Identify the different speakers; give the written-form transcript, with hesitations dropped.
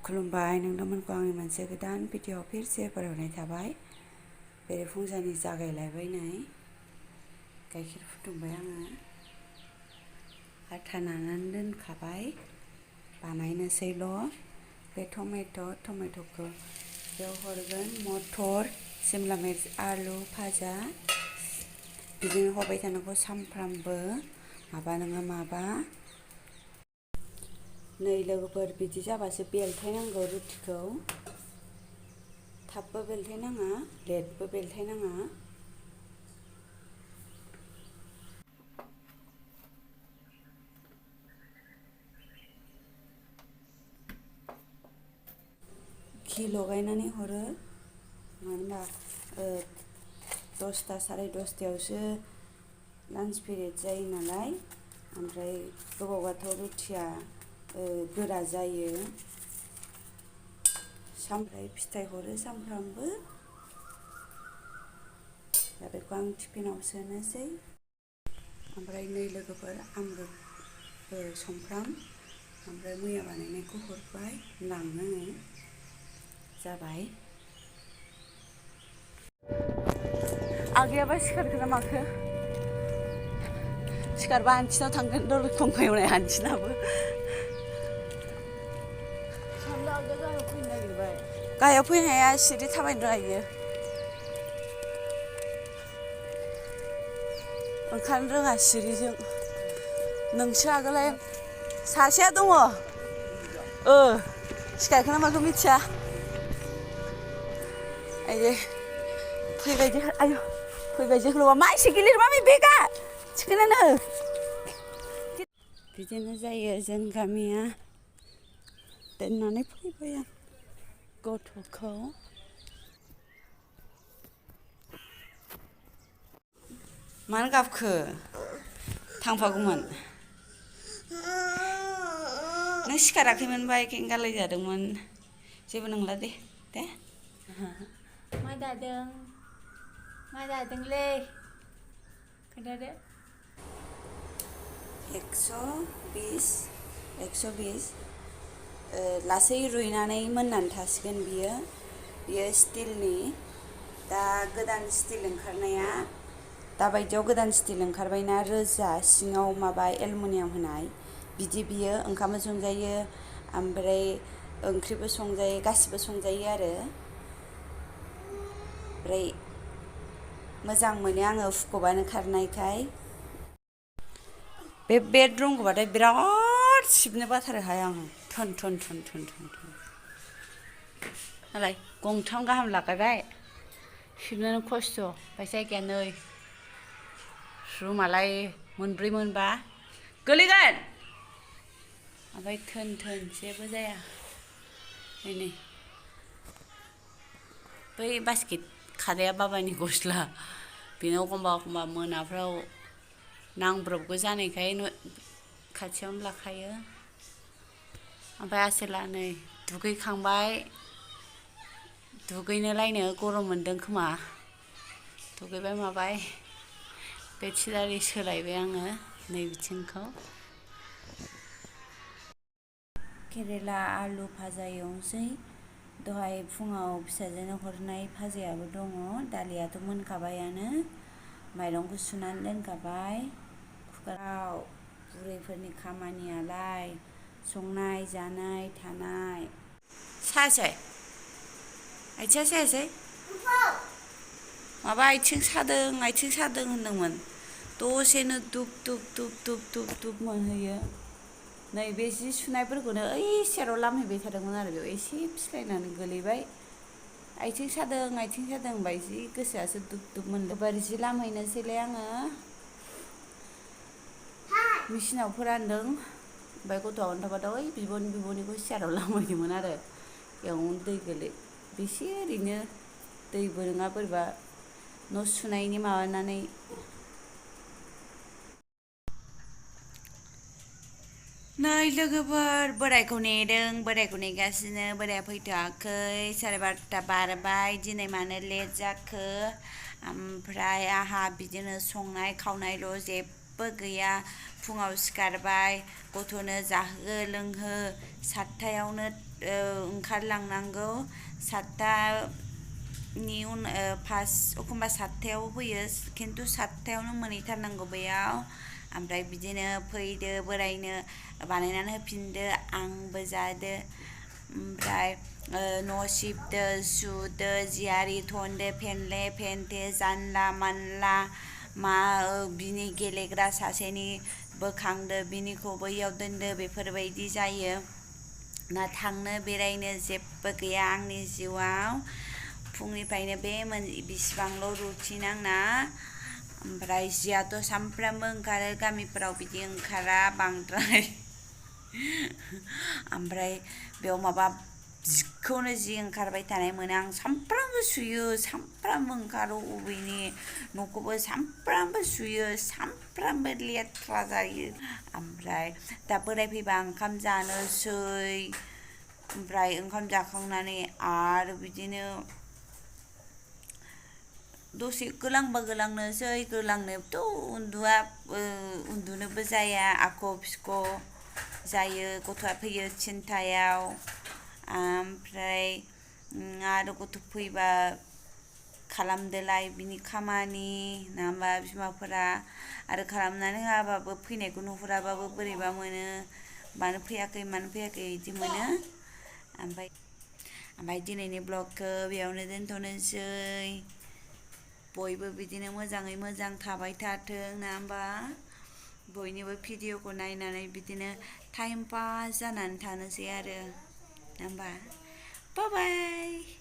Speaker 1: खुलुमबाय नोंथांमोनखौ आंनि मोनसे गोदान भिडिअ फिरसे बरायनाय थाबाय। बेरेफुंजानि जागायलायबाय नै गाइखेर फुदुंबाय आङो आथा नानानै दोनखाबाय बानायनोसैल'। बे टमेट'खौ बेयाव हरगोन मटर सिमला मिर्च आलु भाजा बिदिनो हरबाय थानांगौ सानफ्रामबो माबा नङा माबा। नै लोगोफोर बिदि जाबासो बेलथायनांगौ रुटिखौ, थाबबो बेलथायनाङा लेटबो बेलथायनाङा। घि लगायनानै हरो, मानो होनबा 10ता साराय 10तायावसो लान्च पिरियड जायो नालाय, ओमफ्राय गोबावबाथ' रुटिया गोरा जायो। सामफ्राय फिथाइ हरो सामफ्रामबो। दा बेखौ आं टिफिनाव सोनोसै। ओमफ्राय नै लोगोफोर सुमफ्राम ओमफ्राय मैया बानायनायखौ हरबाय लाङो जाबाय। आगैयाबा सिखारखोना माखो? सिखारबा आन्टिनाव थांगोन दरखं एवनाय आन्टिनाबो। गाहायाव फैनो हाया, सिरि थाबायनो रोङा। ओंखारनो रोङा सिरिजों। नोंसो आगोलाय सासेया दङ। सिखारखोना माखो मिथिया। आयै फैबाय जोहोलावआ। मा एसे गिलिर मामि बेगा थिखोनानो। बिदिनो जायो जों गामिया। दोननानै फैबाय आं गथ'खौ। मानो गाबखो? थांफागौमोन। नों सिखाराखैमोनबा एखायनो गालाय जादोंमोन। जेबो नंला दे।
Speaker 2: मा दादों? मा दादोंलै? खोन्थादो।
Speaker 1: 120 लासै रुइनानै मोननानै थासिगोन बियो स्टिलनि। दा गोदान स्टिल ओंखारनाया, दाबायदियाव गोदान स्टिल ओंखारबायना रोजा, सिङाव माबा एलुमिनियाम होनाय। बियो ओंखामबो संजायो ओमफ्राय ओंख्रिबो संजायो, गासिबो संजायो आरो। ओमफ्राय मोजां मोनो आङो हुख'बानो खारनायखाय। बे बेडरुमखौबाथाय बिराद सिबनो बाथारोहाय आं। थोन नालाय गंथाम गाहाम लागायबाय सिबनोनो खस्थ'। ओमफ्राय जायगाया नै रुमालाय मोनब्रै मोनबा गोलैगोन। ओमफ्राय थोन जेबो जाया। नै बै बास्केट खादाया बाबानि गस्ला, बेनाव एखमबा मोनाफ्राव नांब्रबगौ जानायखाय खाथियावनो लाखायो। ओमफ्राय आसोला नै दुगैखांबाय, दुगैनोलायनो गरम मोनदों खोमा, दुगैबाय माबाय। बेडशिट आरि सोलायबाय आङो नै बिथिंखौ। केरेला आलु भाजा एवनोसै। दहाय फुङाव फिसाजोनो हरनाय भाजायाबो दङ। दालियाथ' मोनखाबायानो, माइरंखौ सुनानै दोनखाबाय कुकाराव। बुरैफोरनि खामानियालाय संनाय जानाय थानाय। सायासै? आथिङा सायासै? माबा आथिं सादों होनदोंमोन। दसेनो दुब मोनहैयो। नै बे जि सुनायफोरखौनो ओइ सेराव लामहैबाय थादोंमोन आरो बेयाव एसे फिस्लायनानै गोलैबाय। आथिं सादों होनबाय, जि गोसोआसो दुब मोनदों। एबार जि लामहैनोसैलाय आङो। मेचिनाव फोरानदों। ओमफ्राय गथ'आ अन्थाव ओइ बिब'निखौ सियाराव लामहैदोंमोन आरो। बेयावनो दै बेसे ओरैनो दैबो नङा बोरैबा न' सुनायनि माबानानै। नै लोगोफोर बोरायखौ नेगासिनो। बोराया फैथ'वाखै, 12:30 बारबाय। दिनै मानो लेट जाखो? ओमफ्राय आंहा बिदिनो संनाय खावनायल' जेबो जेबो गैया फुङाव सिखारबाय गथ'नो जाहो लोंहो 7टायावनो ओंखारलांनांगौ 7टानि एखमबा 7टायाव फैयो खिन्थु 7टायावनो मोनहैथारनांगौ बैयाव ओमफ्राय बिदिनो फैदो बोरायनो बानायनानै होफिनदो आंबो जादो ओमफ्राय न' सिबदो सुदो जियारि थनदो फेनले फेनथे जानला मानला बिनि गेलेग्रा सासेनि बोखांदो बिनिखौ बैयाव दोनदो बेफोरबायदि जायो ना थांनो बेरायनो जेबो गैया आंनि जिउआव फुंनिफ्रायनो बिसिबांल' रुटिन आंना ओमफ्राय जियाथ' सानफ्रामबो ओंखारो गामिफोराव बिदि ओंखारा बांद्राय ओमफ्राय बेयाव माबा जिखौनो जि ओंखारबाय थानाय मोनो आं सानफ्रामबो सुयो सानफ्रामबो ओंखारो अबेनि न'खौबो सानफ्रामबो सुयो सानफ्रामबो लेथ्रा जायो ओमफ्राय दा बोराय फैबा ओंखाम जानोसै ओमफ्राय ओंखाम जाखांनानै आरो बिदिनो दसे गोलांबा गोलांनोसै गोलांनोथ' उन्दुनोबो जाया आख' फिख' जायो गथ'आ फैयो 3टायाव ओमफ्राय आरो गथ' फैबा खालामदोलाय बिनि खामानि नङा होमबा बिमाफोरा आरो खालामनानै होआबाबो फैनायखौ नुहुराबाबो बोरैबा मोनो मानो फैयाखै बिदि मोनो ओमफ्राय दिनैनि ब्लगखौ बेयावनो दोनथ'नोसै बयबो बिदिनो मोजाङै मोजां थाबाय थाथों नङा होमबा बयनिबो भिडिअखौ नायनानै बिदिनो टाइम पास जानानै थानोसै आरो नङा होमबा बाय बाय